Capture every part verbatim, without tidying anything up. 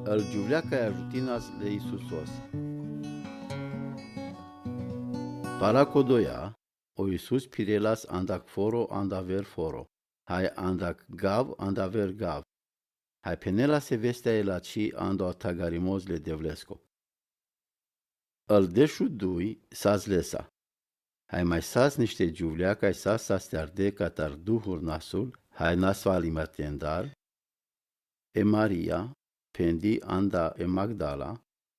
Al džiuvlea cai ajutina-s le Isusos. Pala codoia, o Isus phirelas andak foro andaver foro, hai andak gav andaver gav, hai phenelas e vestea e laci ando a thagarimoz le Devlesko. Al dešudui sas lesa. Hai mai sas nište džiuvlea cai sas sas tearde catar Duhur Nasul, hai nasvalimatendar, e Maria, phendi anda e Magdala,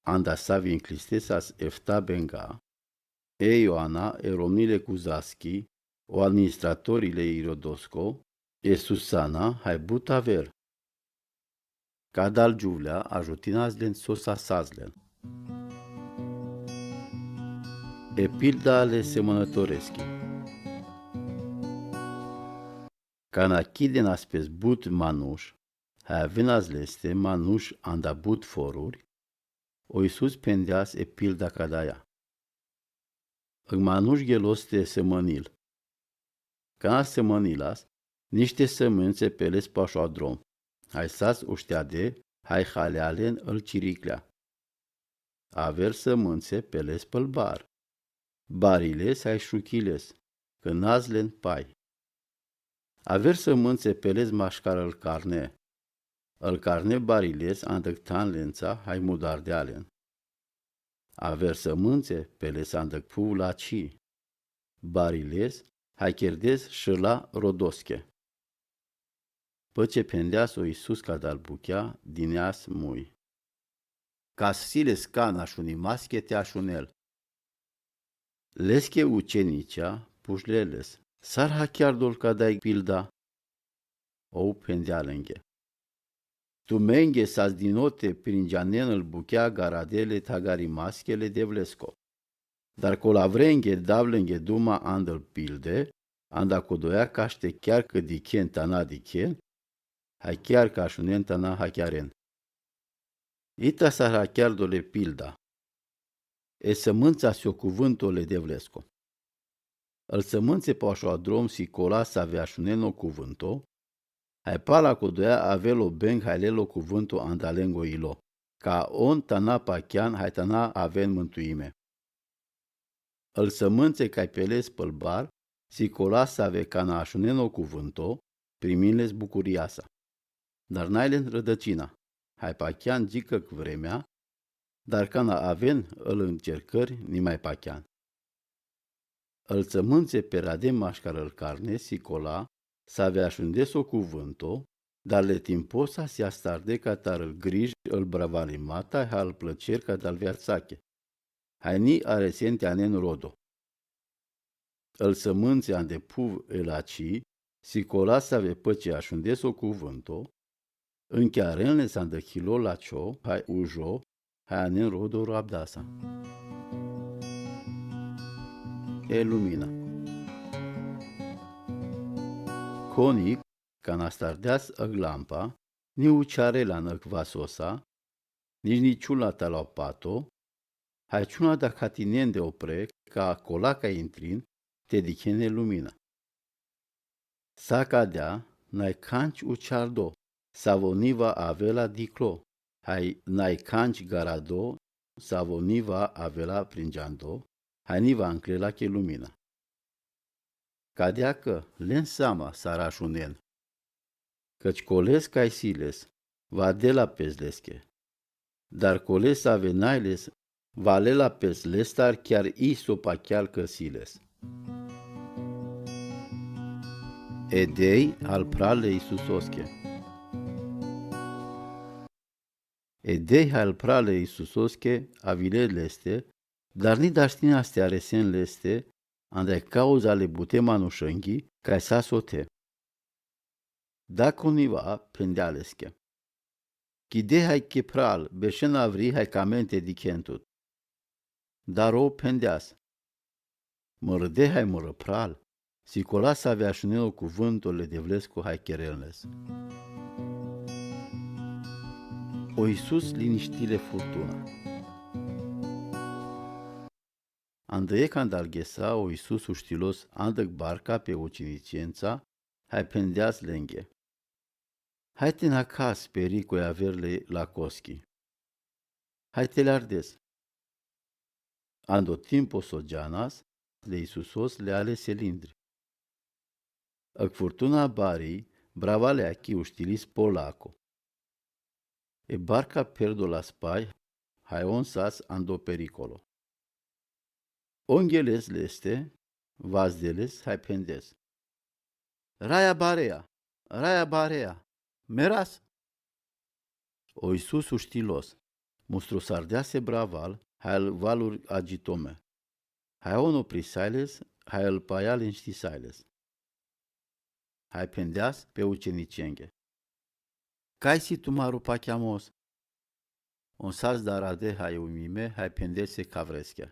anda savi incliste sas efta benga, e Ioana, e romnile Kuzaski, o administratori le Irodosko, e Susana, hai but aver. Cada al džiuvlea ajutina-s len so sasas len. E pilda le semănătoreschi. Cana chidenas pes but manuš, hai avenas leste manuš anda but foruri, o Isus phendeas e pilda cadaia. Ag manuš gheloste semănil. Cana semănilas, nište sămânțe peles pašo adrom, hai sas ušteade, hai halea len al ciriclea. Aver sămânțe peles păl bar. Bariles hai šuchiles, cã nas len pai. Aver sămânțe peles mašcar al carne. Al carne bariles andăc tanlența hai mudardea len. Aver sămânțe peles andăc puv laci. Bariles hai cherdes šăla rodoske. Păce phendeas o Isus cadal buchea, dineas mui. Ca siles cana šunimaske te ašunel. Leske učenicea pušleles: Sar hacheardol cadai pilda? Ou phendea lenghe: Tumenge sas dinote pringeanen al buchea garadele thagarimaske le Devlesko. Dar colavrenghe davlenghe duma andal pilde, anda codoia cašte chiar cã dichen tana dichen, hai chiar cã ašunen tana hachearen. Ita sar hacheardol e pilda. E sămânța si o cuvânto le Devlesko. Al sămânțe pašo adrom si cola save ašunen o cuvânto, hai pala codoia avel o beng hai lel o cuvânto anda lengo ilo, ca on tana pachean hai tana aven mântuime. Al sămânțe cai peles păl bar, si cola save cana ašunen o cuvânto, priminles bucuriasa. Dar nai len rădăcina, hai pachean gicăc vremea, dar cana aven al încercări nimai pachean. Al sămânțe pe rade mašcar al carne si cola save ašundes o cuvânto, dar le timposa si astarde catar al grij al bravalimata hai al plăcer cadal veartsache. Hai ni aresen te anen rodo. Al sămânțe ande puv e laci, si cola save păce ašundes o cuvânto, închearenles andăc hilo lacio hai ujo, hai anen rodo rabdasa. E lumina. Conic, cana astardeas ag lampa, ni ucearela n ag vasosa, nici niciuna ta la pato, hai ciuna da catinen de opre, ca cola ca intrin, te dichen e lumina. Sa cadea, nai canci uceardo, savo niva avela diclo, hai nai canci garado, savo niva avela pringeando, hai niva anclela che lumina. Cadea cã len sama sar ašunen. Cãci coles cai siles, va de la pes leske. Dar coles save nai les, va le la pes lestar chiar i so pacheal cã siles. E Dei al pral le Isusosche. E Dei hai al pral le Isusosche avile leste, dar ni daština ste aresen leste, anda e cauza le bute manušãnchi, cai sa sote. Daco niva phendea leske: Chi Dei hai che pral, bešen avri hai camente dichen tut. Dar ou phendeas: Mãrã Dei hai mãrã pral, si cola save ašunen o cuvânto le Devlesco hai cherenles. O Isus liništile furtuna. Andã e canda al ghesa o Isus uštilos andãc barca pe ucenicentsã, hai phendeas lenghe: Hai ten acas pe ricoi averle la coschi. Hai te le ardes. Ando timpo so džanas, le Isusos le ale selindri. Ag furtuna bari, bravaleja ki uštilis po lako. E barka perdo la spai, hai on sas ando perikolo. Ongeles leste, vazdeles, hai phendes: Raja bareja, raja bareja, meras? O Isus uštilos, mustrosardease braval, hai al valuri adžitome. Hai on oprisajles, hai al paja lenštisajles. Hai phendeas pe učeničenge: Kaj si tumaro pakjamos? On sas darade hai umime, hai phendese ka vrescea.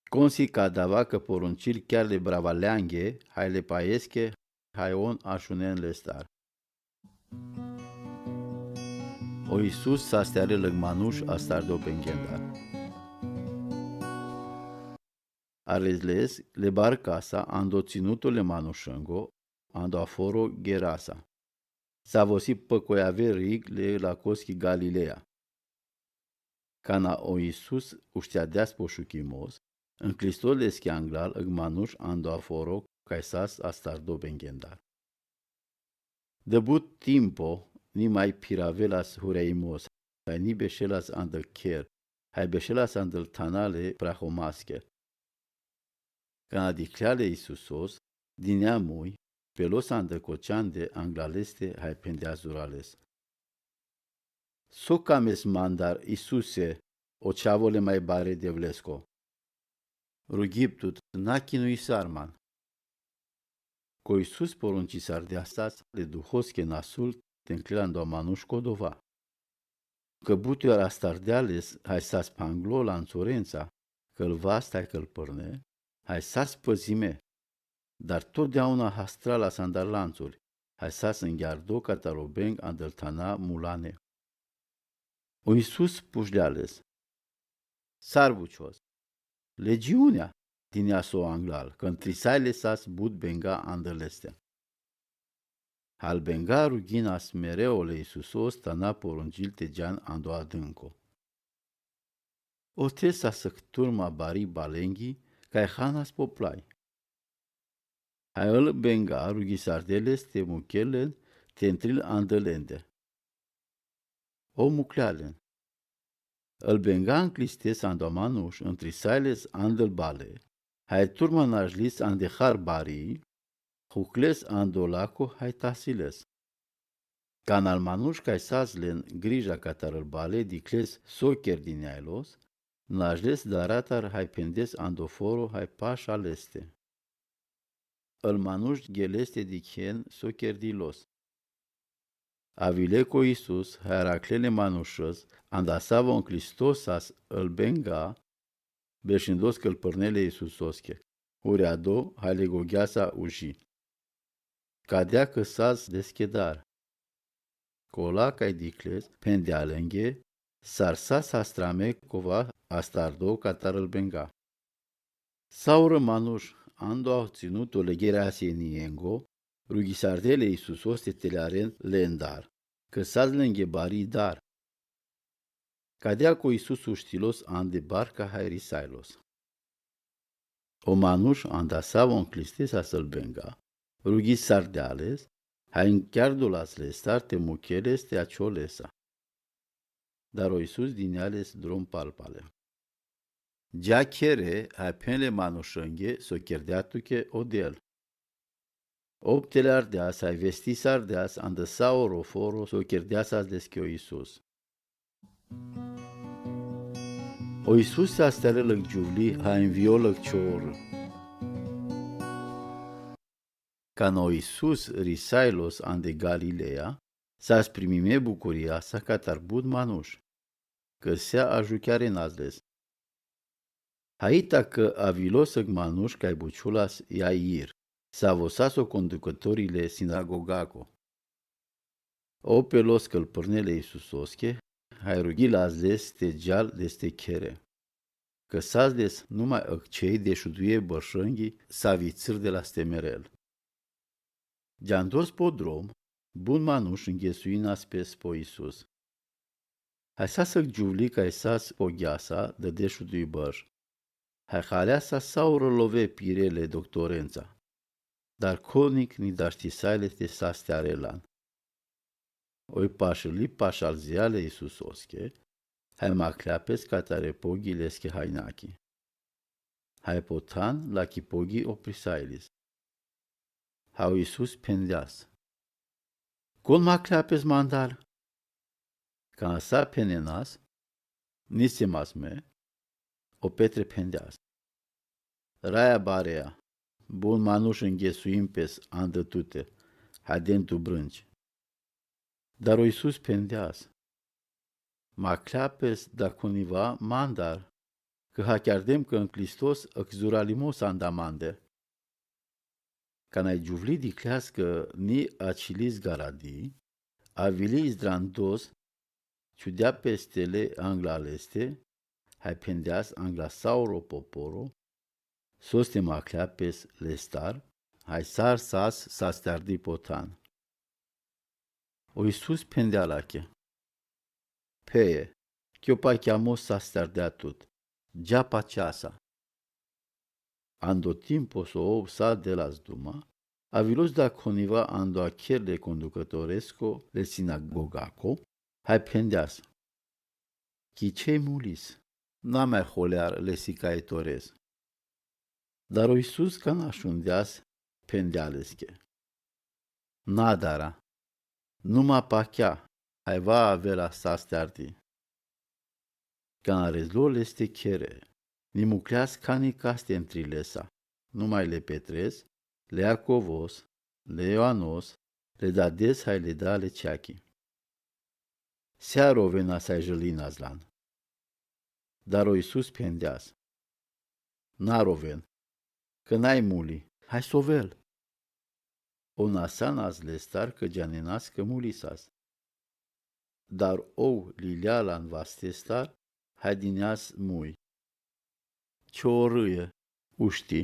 Konsi ka adava ka porunčil chiar le bravaleanghe, hai le pajesche, hai on ašunen lestar. O Isus sastari lăg manuš astardo benghendar. Arles le barcasa ando ținuto le manušângo, ando aforo Gerasa. Savosi păcojave rig le lacoski Galileja. Kana o Isus ušteadeas pošukimos, nclisto leske anglal ag manuš ando aforo kaj sas astardo benghendar. De but timpo, nimai phiravelas hureimos, hai ni bešelas andăl kher, hai bešelas andăl thana le prahomaske. Kana dikhlea le Isusos, dinea muj, pelos andăl kočande anglaleste, hai phendea zurales: So kames mandar, Isuse, o čhavo le mai bare Devlesko? Rugib tut, na chinuisar man. Ko Isus porunčisardeasas le duhoske nasul te nclel ando manuš ko dova. Kã buti astardeales, hai sas panglo lanțurența, căl vast hai căl părne, hai sas păzime, dar totdeauna hastralas andar lanțuri, hai sas ngjardo catar o beng andăl thana mulane. O Isus pušleales: Sar bučhos? Legiunea dinea so anglal, cã ntrisajle sas but benga andăleste. Hai al benga ruginas mereo le Isusos thana porunčil te džan ando adânco. Ote sas ag turma bari balenghi, kaj hanas po plai. Hai al benga rugisardeles te muchel len te ntril andălende. O muchlea len. Al benga nclistes ando manuš, ntrisajles andăl bale, hai turma nažlis ande har bari, hucles ando laco hai tasiles. Kana al manuš kaj sas len grija catar al bale dikhles so kerdineajlos, nažles daratar hai phendes ando foro hai paša leste. Al manuš gheleste dikhen so kerdilos. Avile ko Isus, hai arakhle le manušas, anda savo nclistos sas al benga, bešindos căl părne le Isusoske. Hureado, hai le gogheasa uži. Cadea cã sas deschedar. Cola kaj dikhles, phendea lenghe, sar sas astrame cova astardo catar al benga. Saurã manuš, ando tsinutule Geraseniengo, rugisardea le Isusoste te le aren lendar, cã sas lenghe bari dar. Cadea ko Isus uštilos ande barca hai risailos. O manuš anda savo nclistes sas al benga, rugisardeales, hai nchiardolas lestar te mucheles te ačholesa. Dar o Isus dineales drom palpale. Dža khere, hai phen le manušenge so kerdea tuke odel. Optele ardeas, hai vestisardeas anda sauro foro so kerdeasas leske o Isus. O Isus sastari lăg džuvli, hai nvio lăg čorã. Kana o Isus risailos ande Galileja, sas primime bucuriasa catar but manuš, cã sea ažuchearenas les. Haita cã avilos ag manuš kaj bučhulas Jair, savo sas o conducători le sinagogaco. Opelos căl părne le Isusoske, hai rugilas les te džal deste khere. Cã sas les numai ag čhei dešuduje băršãngi savi cãrdelas te merel. Džandos po drom, but manuš nghesuinas pes po Isus. Haj sasăk djuvli kaj sas pogja sa dădešu dujbăr. Haj halea sa sauro love pirele doktorenca. Dar konik ni daštisajle te sasteare lan. Oj pašali pašalzea le Isusoske, haj makhlea pes katare pogi leske haj naki. Haj po than laki pogi oprisajlis. Haj o Isus phendeas: Kon makhlea pes mandar? Kana sa phenenas: Nisem as me. O Petre phendeas: Raja bareja, bun manuš inghesuim pes andar tute, haj den tu brãnč. Dar o Isus phendeas: Makhlea pes dakoniva mandar, kã hakjardem kã Hristos ăkzuralimos anda mande. Kana i djuvli dikleas kã ni ačhilis garadi, avili izdrandos, čhudea pes tele angla leste, haj phendeas angla sauro poporo, sos te makhlea pes lestar, haj sar sas sasteardi po than. O Isus phendea lake: Pheje, kjopakjamo sastardea tut, dža pačasa. Ando timpo so ov sa delas duma, avilos dakoniva ando akerle kondukatoresko le sinagogako, haj phendeas: Kičhei mulis, na me holear le sikaitores. Dar o Isus kana šundeas, phendea leske: Na dara, numa pakja, haj va avela sasteardi. Kana rezlo leste khere, ni mukleas kani kaste entri lesa, numai le Petres, le Jakovos, le Ioanos, le dades haj le dale čhaki. Sea rovena saj želinas lan. Dar o Isus phendeas: Na roven, kã naj muli, haj sovel. O nasanas lestar kã džanenas kã mulisas. Dar ov lilea lan vastestar, haj dineas muj. Čo râje, ušti.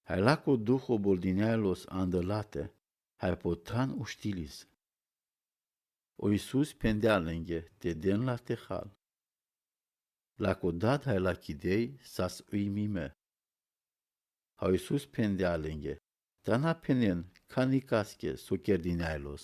Haj lako duho boldinjajlos andar late, haj po than uštilis. O Isus phendea lenge te den la te hal. Lako dad haj laki dej sas ujmime. Haj o Isus phendea lenge: Tra na phenen kani kaske so kerdinjajlos,